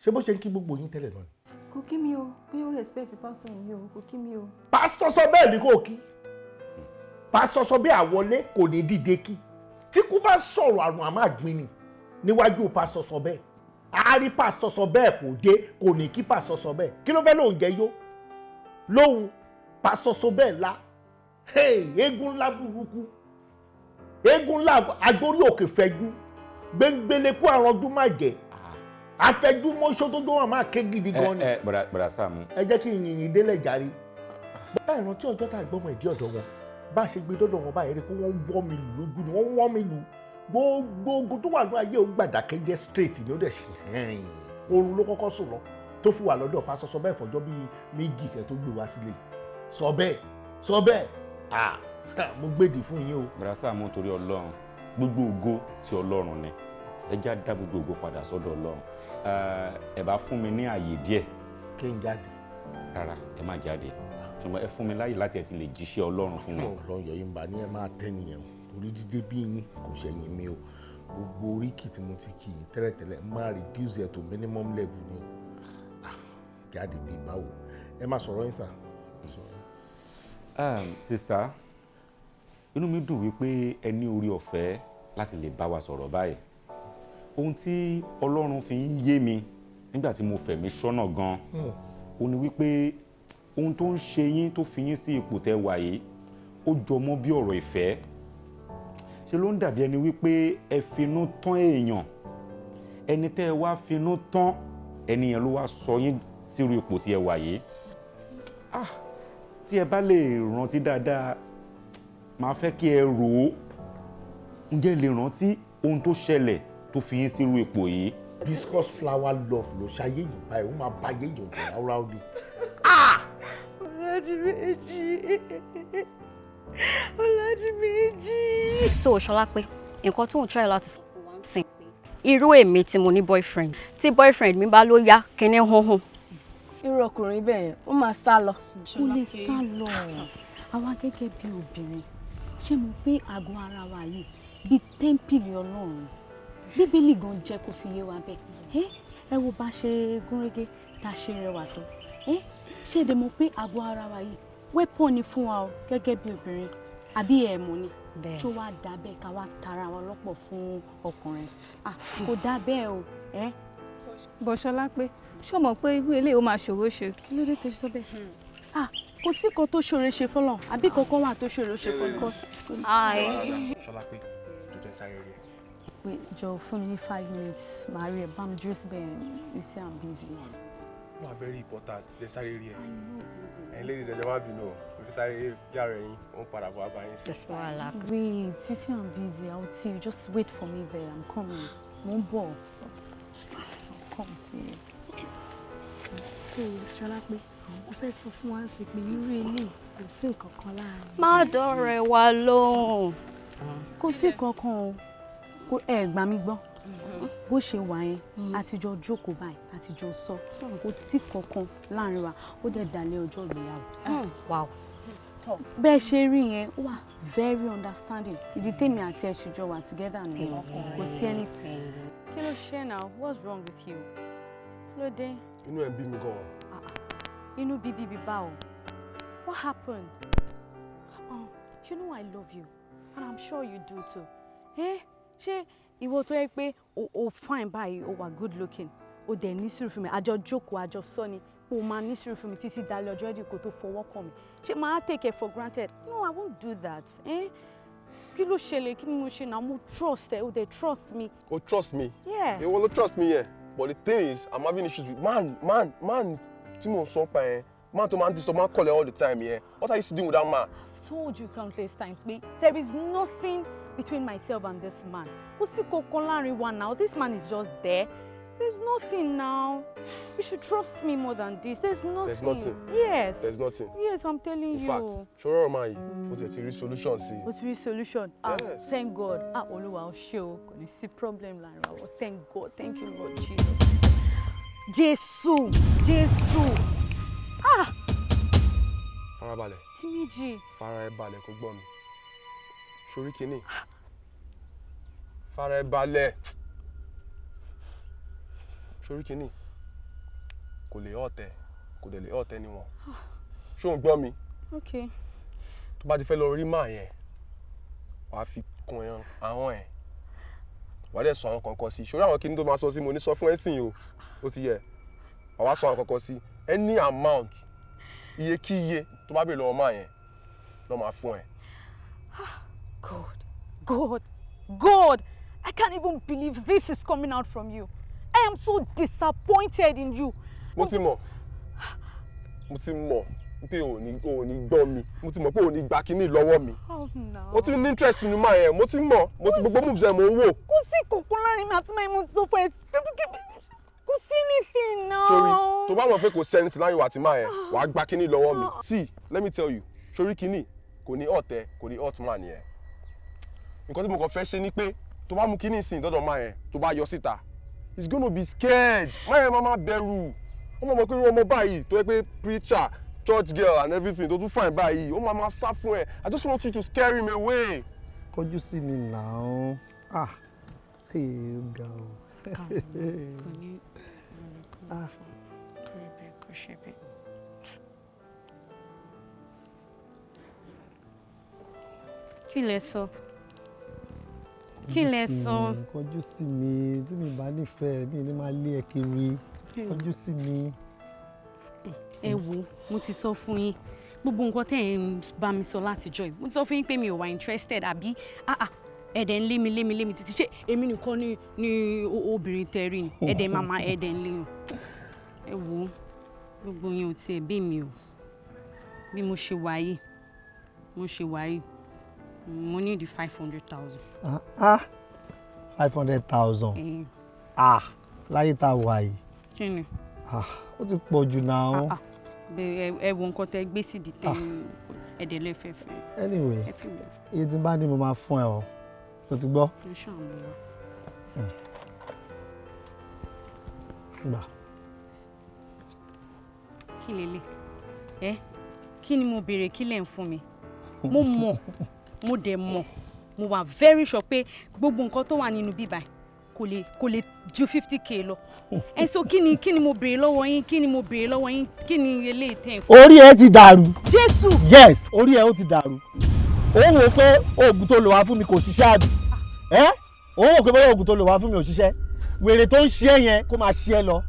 Ṣé bó ṣe ń kí gbogbo yín tẹ́lẹ̀ náà ni? Kò kí mi o, bí ó respect pastor mi o, kò kí mi o. Pásítọ̀ sọ bẹ́ẹ̀ ni kò kí. Pásítọ̀ sọ bí àwọlé kò ní dìde kí. Tí kú bá sọ̀rọ̀, àrùn àmà gbin ni níwájú pásítọ̀ sọ bẹ́ẹ̀. Àárí pásítọ̀ sọ bẹ́ẹ̀ kò dé, kò ní kí pásítọ̀ sọ bẹ́ẹ̀. Kí ló fẹ́ lóun jẹ yó lóhun pásítọ̀ sọ bẹ́ẹ̀ la? Hey, eégún ńlá burúkú, eégún ńlá agbórí òkè fẹjú gbẹngbẹlẹkú àrọ̀dún má jẹ afẹjúmọ́ṣọ́ tó gbọ́n máa ké gidi gan ni. Ẹ ẹ, bọ̀dà Sàámú. Ẹ jẹ́ kí n yìnyín délẹ̀ jàre. Báyìí, rántí ọjọ́ tá a gbọ́mọ ìdí ọ̀dọ̀ wọn, bá a ṣe gbé dọ́dọ̀ wọn báyìí, rí i pé wọ́n wọ́ mi lù lójú ni wọ́n wọ́ mi lù. Gbogbo ogun tó wà ní ayé òun gbàdákẹ́jẹ́ straight ni. Ó dẹ̀ ṣe hẹ́n, oorun ló kọ́kọ́ sùn lọ tó fi wà lọ́dọ̀ pásọ sọ bẹ́ẹ̀ fọjọ́ bíi 2 kẹ́ tó gbé wá sílé. Sọ bẹ́ẹ̀, sọ bẹ́ẹ̀. Ah, mo gbèdì fún yín o. Bọ̀dà Sàámú, torí Ọlọ́run, gbogbo ògo ti Ọlọ́run ni. Ẹ já dá gbogbo ògo padà sọ́dọ̀ Ọlọ́run. Ẹ bá fún mi ní àyè díẹ̀. Kí n jáde? Rárá, ẹ má jáde, ṣùgbọ́n ẹ fún mi láyè láti ẹ ti lè jíṣẹ́ Ọlọ́run fún wọn. Ọlọ́run yọ yín bá ní ẹ máa tẹ́ nìyẹn o, torí dídé bí yín kò ṣẹ̀yìn mi o. Gbogbo oríkì tí mo ti kì í tẹ́lẹ̀tẹ́lẹ̀, máa reduce ẹ̀ to minimum level ni o. Ah, jáde bíi báwo? Ẹ má sọ̀rọ̀ yín sà. Sister, inú mi dùn wípé ẹ ní orí ọ̀fẹ́ láti lè bá wa sọ̀rọ̀ báyìí. Ohun tí Ọlọ́run fi ń yé mi nígbà tí mo fẹ̀mí ṣọ́nà gan, ó ní wípé ohun tó ń ṣe yín tó fi yín sí ipò tẹ́ wà yìí, ó jọ mọ́ bí ọ̀rọ̀ ìfẹ́. Ṣe ló ń dàbí ẹni wípé ẹ finú tán èèyàn. Ẹni tẹ́ ẹ wá finú tán, ẹni yẹn ló wá sọ yín sírú ipò tí ẹ wà yìí. Ah, tí ẹ bá lè rántí dáadáa, màá fẹ́ kí ẹ rò ó. Ǹjẹ́ ẹ lè rántí ohun tó ṣẹlẹ̀ tó fi yín sírú ipò yìí? Viscous flower love ló ṣayé yìí báyìí, ó máa bá yé yìí jẹ́ ráúráú ni. Ọládìméjì, Ọládìméjì. So Ṣọlápé, nǹkan tó ń try láti sọ fún wa ń sìn pé irú èmi tí mo ní boyfriend, tí boyfriend mi bá ló yá kíní hunhun. Irú ọkùnrin bẹ́ẹ̀ yẹn, ó máa sá lọ. Ó lè sá lọ. Àwa gẹ́gẹ́ bí obìnrin, ṣé mo pé àgọ́ ara wa yìí bíi tẹ́ḿpìlì Ọlọ́run? Bíbélì gan jẹ́ kó fi yé wa bẹ́ẹ̀. Ẹ wo bá ṣe gúnrégé, tá a ṣe rẹwà tó. Ṣé èdè mọ̀ pé àgọ́ ara wa yìí weapon ni fún wa o gẹ́gẹ́ bí obìnrin, àbí ẹ̀ mọ̀ ni? Ṣó wá dá bẹ́ẹ̀ ká wá tara wa lọ́pọ̀ fún ọkùnrin? Ah, kò dá bẹ́ẹ̀ o. But Ṣọlápé, ṣó mọ̀ pé irú eléyìí ó máa ṣòro ṣe? Kí ló dé tó sọ bẹ́ẹ̀? Ah, kò sí kan tó ṣòro ṣe fọlọ́, àbí kankan wà tó ṣòro ṣe fọlọ́? Hi. Ṣọlápé, tó jẹ́ sáré rí ẹ. Wait, jọ̀ọ́, fún mi ní 5 minutes, màá rí ẹ. Bá mi dúró síbẹ̀. You see I'm busy. Wọ́n very important, jẹ́ sáré rí ẹ. Ẹ̀yin ladies, ẹ jọ̀ọ́ má bínú o. Mo fi sáré yàrá ẹ̀yin, ó ń padà bọ̀ wá bá yín sí. Wait, you see I'm busy. I will see you. Just wait for me there. I'm coming. Mo ń bọ̀. I'll come see you. So Ṣọlápé, ó fẹ́ sọ fún wa sí pé irú eléyìí, kò sí nǹkan kan láàrin. Má dọ̀rẹ́ wa lóhùn. Kò sí kankan o. Kò ẹ gbà mí gbọ́. Bó ṣe wà yẹn, àtijọ́ jókòó báyìí, àtijọ́ sọ. Kò sí kankan láàrin wa. Ó dẹ̀ dalẹ̀ ọjọ́ ìgbéyàwó. Wow. Bẹ́ẹ̀ ṣe rí yẹn, ó wà very understanding. Ìdí tèmi àti ẹ̀ ṣe jọ wà together nìyẹn. Kò sí ẹni. Kí ló ṣe now? What's wrong with you? Kí ló dé? Inú ẹ̀ ń bí mi gan-an. Inú bíbí bí báwo? What happened? Oh, you know I love you and I'm sure you do too. Eh? Ṣé ìwọ tó yẹ pé o fine báyìí, o wà good looking, o dẹ̀ ní sùúrù fún mi, àjọ jókòó, àjọ sọ ni pé o máa ní sùúrù fún mi títí dalẹ́ ọjọ́ ẹ̀dín kó tó fọwọ́ kàn mí. Ṣé máa take it for granted? No, I won't do that. Eh? Kí ló ṣẹlẹ̀? Kí ni mo ṣe náà? Mo trust ẹ, o dẹ̀ trust me. O trust me. Yeah. Ìwọ ló trust me yẹn. But the thing is, I'm having issues with man, man, man tí mò ń sọ pa yẹn. Man tó máa ń disturb, máa ń call ẹ all the time yẹn. What are you doing with that man? I've told you countless times pé there is nothing between myself and this man. Kò sí kankan láàrin wa now. This man is just there. There's nothing now. You should trust me more than this. There's nothing. There's nothing. Yes. There's nothing. Yes, I'm telling In you. fact, ṣòro ọ̀rọ̀ máa yìí, mo tiẹ̀ ti rí solution sí i. O ti rí solution. Ah, Yes. thank God. Ah, Olúwa, o ṣé o. Kò ní sí problem láàrin wa. Thank God. Thank you, Lord Jesus. Jésù, Jésù. Ah! Farabalẹ̀. Tí méjì. Fara ẹ balẹ̀ kó gbọ́ mi. Sórí kìíní. Fara ẹ balẹ̀. Sórí kìíní. Kò lè ọ̀tẹ̀, kò dẹ̀ lè ọ̀tẹ̀ níwọ̀n. Ṣé ò ń gbọ́ mi? Okay. Tó bá ti fẹ́ lọ rí màá yẹn, wàá fi kun ẹran ahọ́n ẹ̀. Wàá dẹ̀ sọ àwọn kankan sí. Sórí àwọn kìíní tó máa sọ sí, mo ní sọ fún ẹ sìn o. Ó ti yẹ. Wàá wá sọ àwọn kankan sí. Any amount, iye kí iye tó bá béèrè lọ́wọ́ máa yẹn lọ́ máa fún ẹ. God, God, God, I can't even believe this is coming out from you. I am so disappointed in you. Mo ti mọ̀, mo ti mọ̀ pé ò ní gbọ́ mi, mo ti mọ̀ pé ò ní gba kínní lọ́wọ́ mi. Oh no. Mo ti ní interest nínú máa yẹn, mo ti mọ̀, mo ti gbogbo moves ẹ̀ mo ń wò. Kò sí kòkó láàrin mi àti máa mo ti sọ fún ẹ. Kò sí anything now. Sori, tó bá mọ̀ pé kò sẹ́ni tí láyé wà tí máa yẹn, wàá gba kínní lọ́wọ́ mi. See, let me tell you, sori kínní kò ní ọ̀tẹ̀, kò ní hot man yẹn. Nǹkan tí mo kàn fẹ́ ṣe ni pé tó bá mú kínní ìsìn dọ́dọ̀ máa yẹn, tó bá yọ síta, he's gonna be scared. Máa yẹn máa máa bẹ̀rù. Ó mọ̀ pé irú ọmọ báyìí tó yẹ pé preacher, church girl and everything tó tún fine báyìí, ó máa máa sá fún ẹ. I just want you to scare him away. Kọjú sí mi náà. Ah, hey, ó ga o. Ah. Kí lẹ sọ? Kí lẹ sọ? Kọjú sí mi, tí mi bá nífẹ̀ẹ́ mi ní máa lé ẹ kiri. Kọjú sí mi. Ẹ wo, mo ti sọ fún yín gbogbo nǹkan tẹ́ ẹ̀ ń bá mi sọ látijọ́ yìí, mo ti sọ fún yín pé mi ò wà interested àbí ẹ̀dẹ̀ ń lé mi lé mi lé mi títí. Ṣé èmi nìkan ni obìnrin tẹ́ rí ni? Ẹ̀dẹ̀ máa ẹ̀dẹ̀ ń lé yàn. Ẹ wo, gbogbo yín ò tiẹ̀ bí mi o. Bí mo ṣe wà yìí, mo ní di 500,000. Ah, 500,000. Ah, láyé tá a wà yìí. Kí ni? Ah, ó ti pọ̀ jù náà. Ẹ wo nǹkan tẹ gbé sídìí tẹ ẹ̀dẹ̀ lẹ́fẹ̀ẹ́fẹ́. Anyway, iye tí n bá ní mo máa fún ẹ o. O ti gbọ́? Ẹ ṣáà mú wa. Gbà. Kí lélẹ̀? Ẹ kí ni mo béèrè, kí lẹ̀ ń fún mi? Mo mọ̀, mo dẹ̀ mọ̀, mo wà very sure pé gbogbo nǹkan tó wà nínú bíbá kò lè ju 50k lọ. Ẹ so kí ni mo béèrè lọ́wọ́ yín, kí ni mo béèrè lọ́wọ́ yín, kí ni eléyìí tẹ̀ ń fún? Orí ẹ ti dàrú. Jésù. Yes, orí ẹ ó ti dàrú. Ó wò pé oògùn tó lò wá fún mi kò ṣiṣẹ́ àbí? Ẹ́ ó wò pé bóyá oògùn tó lò wá fún mi ò ṣiṣẹ́. Wèrè tó ń ṣe é yẹn kó máa ṣe é lọ.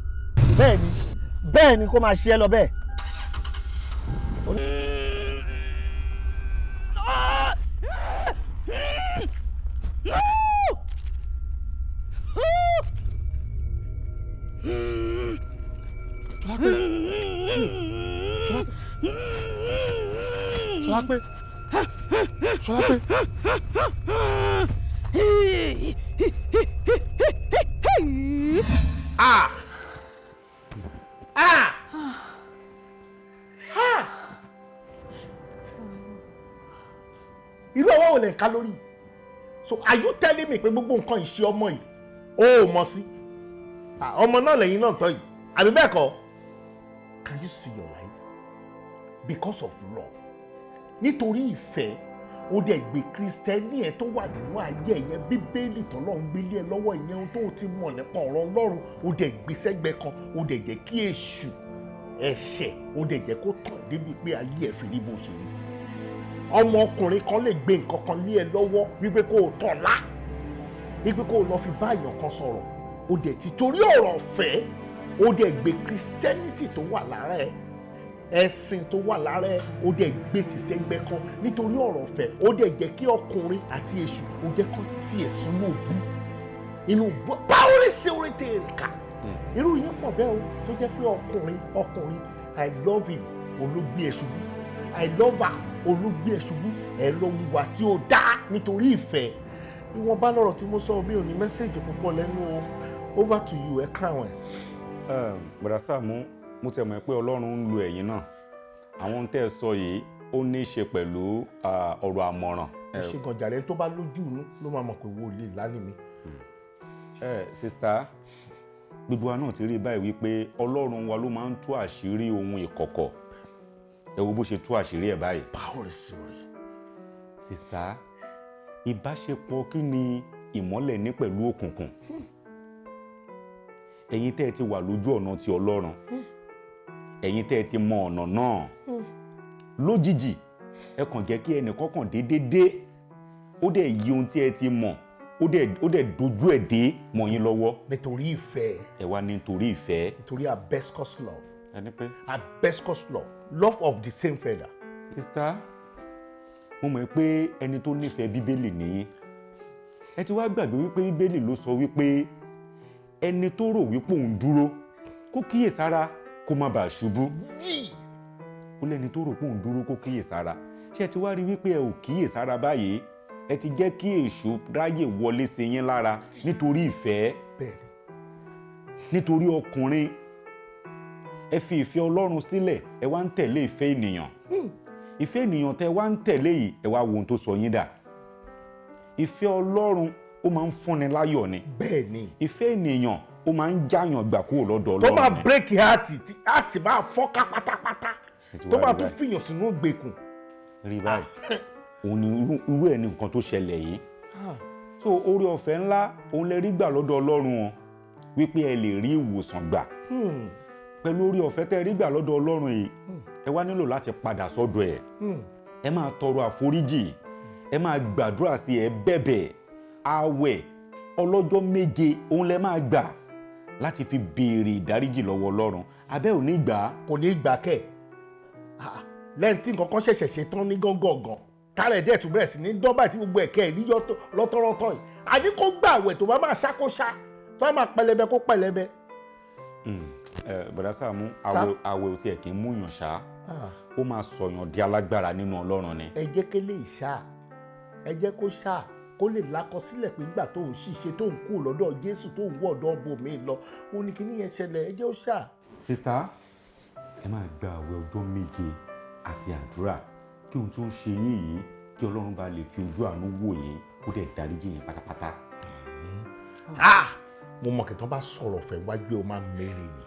Bẹ́ẹ̀ ni kó máa ṣe é lọ bẹ́ẹ̀. Ṣọlápé, Ṣọlápé. Ah! Ah! Ah! Irú ọwọ́ wo lè ń ká lórí? So are you telling me pé gbogbo nǹkan ìṣe ọmọ yìí ó ò mọ̀ sí? Ọmọ náà lẹ́yìn náà tọ́ yìí, àbí bẹ́ẹ̀ kọ́? Can you see your life? Because of love. Nítorí ìfẹ́, ó dẹ̀ gbé Kristẹni ẹ̀ tó wà nínú ayé ẹ̀yẹn, Bíbélì tọ́lọ́run gbélé ẹ lọ́wọ́ ìyẹn, ohun tó ti mọ̀ nípa ọ̀rọ̀ Ọlọ́run, ó dẹ̀ gbé sẹ́gbẹ́ kan, ó dẹ̀ jẹ́ kí èṣù ẹ̀ṣẹ̀, ó dẹ̀ jẹ́ kó tàn débi pé ayé ẹ̀ fi rí bó ṣe rí. Ọmọkùnrin kan lè gbé nǹkan kan lé ẹ lọ́wọ́ wípé kó o tọ̀ lá, wípé kó o lọ fi bá èèyàn kan sọ̀rọ̀, ó dẹ̀ ti torí ọ̀rọ̀ ọ̀fẹ́, ó dẹ̀ gbé Christianity tó wà lára ẹ, ẹ̀sìn tó wà lára ẹ, ó dẹ̀ gbé ti sẹ́gbẹ́ kan nítorí ọ̀rọ̀ ọ̀fẹ́, ó dẹ̀ jẹ́ kí ọkùnrin àti èṣù ó jẹ́ kó tiẹ̀ sínú ògbú inú ògbú báwo sí orí tèrè ká. Irú yẹn pọ̀ bẹ́ẹ̀ o, tó jẹ́ pé ọkùnrin I love him olóògbé ẹ̀ ṣubú, I love her olóògbé ẹ̀ ṣubú, ẹ̀ lọ wùwà tí ó dá nítorí ìfẹ́. Ìwọ̀nba lọ̀rọ̀ tí mo sọ, mi ò ní mẹ́sẹ̀gì púpọ̀ lẹ́nu o. Over to you, ẹ crown ẹ̀. Bọ̀dá Sàámú, mo tẹ̀ mọ̀ pé Ọlọ́run ń lo ẹ̀yin náà. Àwọn ohun tẹ́ ẹ sọ yìí ó ní í ṣe pẹ̀lú ọ̀rọ̀ àmọ̀ràn. Ẹ ṣe gànjàrẹ́, tó bá lójú inú ló máa mọ̀ pé wòlíì lánìí mi. Sista, Gbogbo wa náà ti rí báyìí wípé Ọlọ́run wa ló máa ń tú àṣírí ohun ìkọ̀kọ̀. Ẹ wo bó ṣe tú àṣírí ẹ̀ báyìí. Báwo rẹ̀ sí orí? Sista, ìbáṣepọ̀ kí ni ìmọ́lẹ̀ ní pẹ̀lú òkùnkùn? Ẹ̀yin tẹ́ ẹ ti wà lójú ọ̀nà ti Ọlọ́run, ẹ̀yin tẹ́ ẹ ti mọ ọ̀nà náà, lójijì ẹ kàn jẹ́ kí ẹnìkan kàn déédéé dé, ó dẹ̀ yí ohun tí ẹ ti mọ̀, ó dẹ̀ dojú ẹ̀ dé mọ́ yín lọ́wọ́. Nítorí ìfẹ́. Ẹ wá nítorí ìfẹ́. Nítorí hibiscus love. Ẹni pé. Hibiscus love, love of the same feather. Sista, mo mọ̀ pé ẹni tó nífẹ̀ẹ́ Bíbélì nìyí. Ẹ ti wá gbàgbé wípé Bíbélì ló sọ wípé ẹni tó rò wípé òun dúró kó kíyèsára kó má bàa ṣubú. Ó lẹ́ni tó rò pé òun dúró kó kíyèsára. Ṣé ẹ ti wá rí wípé ẹ ò kíyèsára báyìí? Ẹ ti jẹ́ kí èṣù ráyè wọlé sí yín lára nítorí ìfẹ́, nítorí ọkùnrin. Ẹ fi ìfẹ́ Ọlọ́run sílẹ̀, ẹ wá ń tẹ̀lé ìfẹ́ ènìyàn. Ìfẹ́ ènìyàn tẹ wá ń tẹ̀lé yìí, ẹ wá wo ohun tó sọ yín dà. Ìfẹ́ Ọlọ́run ó máa ń fúnni láyọ̀ ni. Bẹ́ẹ̀ni. Ìfẹ́ ènìyàn ó máa ń jáyàn gbà kúrò lọ́dọ̀ Ọlọ́run ni. Tó máa break heart, tí heart máa fọ́ká pátápátá, tó máa tún fìyàn sínú ìgbèkùn. Rí báyìí, òun ni irú ẹ̀ ní nǹkan tó ṣẹlẹ̀ yìí. So oore ọ̀fẹ́ ńlá òun lè rí gbà lọ́dọ̀ Ọlọ́run o, wípé ẹ lè rí ìwòsàn gbà. Pẹ̀lú oore ọ̀fẹ́ tẹ́ rí gbà lọ́dọ̀ Ọlọ́run yìí, ẹ wá nílò láti padà sọ́dọ̀ ẹ̀. Ẹ máa tọrọ àforíjì, ẹ máa gbàdúrà sí ẹ bẹ̀bẹ̀. Ààwẹ̀ ọlọ́jọ́ 7 òun lẹ máa gbà láti fi béèrè ìdáríjì lọ́wọ́ Ọlọ́run. Abẹ́ ò ní gbà á. Kò ní gbà kẹ̀. Lẹ́yìn tí nǹkan kan ṣẹ̀ṣẹ̀ ṣe tán ní gángangan, tààrà ẹ̀dẹ́ tún bẹ̀rẹ̀ sí ní dọ́bà tí gbogbo ẹ̀kẹ́ ẹ̀ níyọ lọ́tọ́rọ́tọ́ yìí. Àní kó gbà àwẹ̀ tó bá máa ṣàkóṣá, tó bá máa pẹlẹbẹ kó pẹlẹbẹ. Bọ̀dá Sàámú, àwẹ̀ ò tiẹ̀ kì í múyàn ṣá, ó máa sọ̀yàn di alágbára nínú Ọlọ́run ni. Ẹ jẹ́ kélé ìṣá, ẹ jẹ́ kó ṣá, kó lè lakọsílẹ̀ pé nígbà tó ń ṣiṣẹ́ tó ń kú lọ́dọ̀ Jésù tó ń wọ̀ ọ̀dọ̀ bòmí lọ, ó ní kíní yẹn ṣẹlẹ̀, ẹ jẹ́ ó ṣá. Sista, ẹ máa gba àwẹ̀ ọjọ́ 7 àti àdúrà kí ohun tó ń ṣe yín yìí kí Ọlọ́run bá lè fi ojú àánú wò yín kó dẹ̀ dáríjì yín pátápátá. Mo mọ̀ kí tó bá sọ̀rọ̀ ọ̀fẹ́ wájú ẹ̀ ó máa mèrè ni.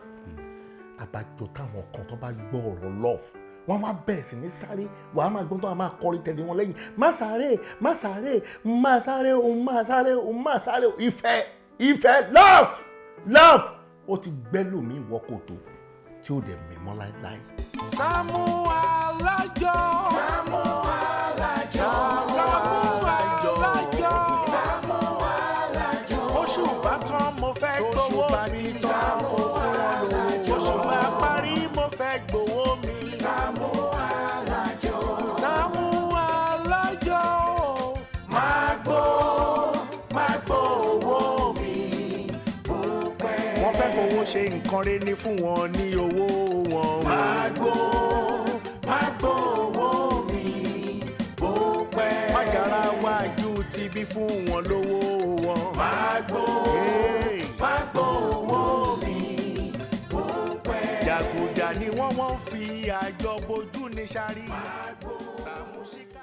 Àbájọ táwọn kan tó bá gbọ́ ọ̀rọ̀ love, wọ́n wá bẹ̀rẹ̀ sí ní sáré, wàá máa gbọ́n tó wàá máa kọrin tẹ̀lé wọn lẹ́yìn. Má sáré, má sáré, má sáré, òun má sáré, òun má sáré. Ìfẹ́, ìfẹ́, love, love. Ó ti gbẹ́ lómi ìwọ kòtò tí ó dẹ̀ mímọ́ láéláé. Sàámú Alájọ. Sàámú Alájọ. Sàámú Alájọ. Sàámú Alájọ. Oṣù bá tán mo fẹ́ gbowó mi. Sàámú Alájọ. Oṣù bá parí mo fẹ́ gbowó mi. Sàámú Alájọ. Sàámú Alájọ. Máa gbó owó mi. Wọ́n fẹ́ fowó ṣe nǹkan rere ní fún wọn ní owó wọn. Máa gbó owó mi bó pẹ́. Májàra wájú ti bí fún wọn lówó wọn. Máa gbó owó mi bó pẹ́. Jàgùjà ni wọ́n fi àjọ bojú ní sáré. Sàmúsíkà.